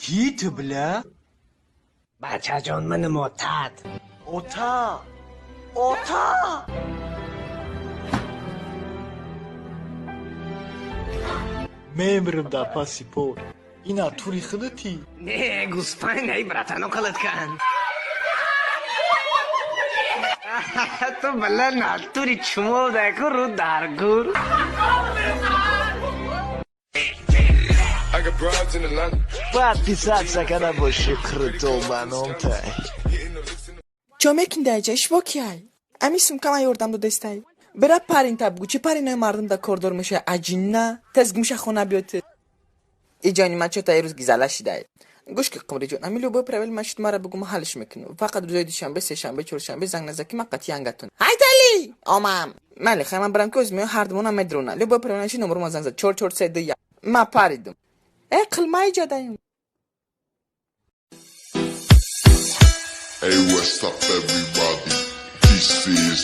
Ки ту, бля? Бачаҷон, манам отат. Ота, ота. Мемирим дар паси пой. Ина тури худати? Не, гӯспанд, ай братано қалаткан. Ту бала натури чумо даку ру дар гур. Подписаться када боши круто ба номтай. Чо мекиндаҷа ишбо кияй? Ами сумкама ёрдам додестай. Бира паринта бугу, чӣ паринои мардум да кордор мешавай, аҷинна? Тез гумша хона биёте. Иҷони ман чота ирӯз гизала шидай. Гӯш ки, Қумриҷон, ами любой проблема шуд, мара бугу, ман ҳалш мекунам. Фақат рӯзои душанбе, сешанбе, чоршанбе занг наза, ки ман қатъи ангатон. Ҳайтали! Омам. Майли, хай, ман барам, ки оз меоям, ҳардумона медрона. Любой проблема шуд, номеро ман занг зад. 4 4 3 2 1. Ман паридум. Э, қилма иҷодаем. Hey, what's up, everybody? This is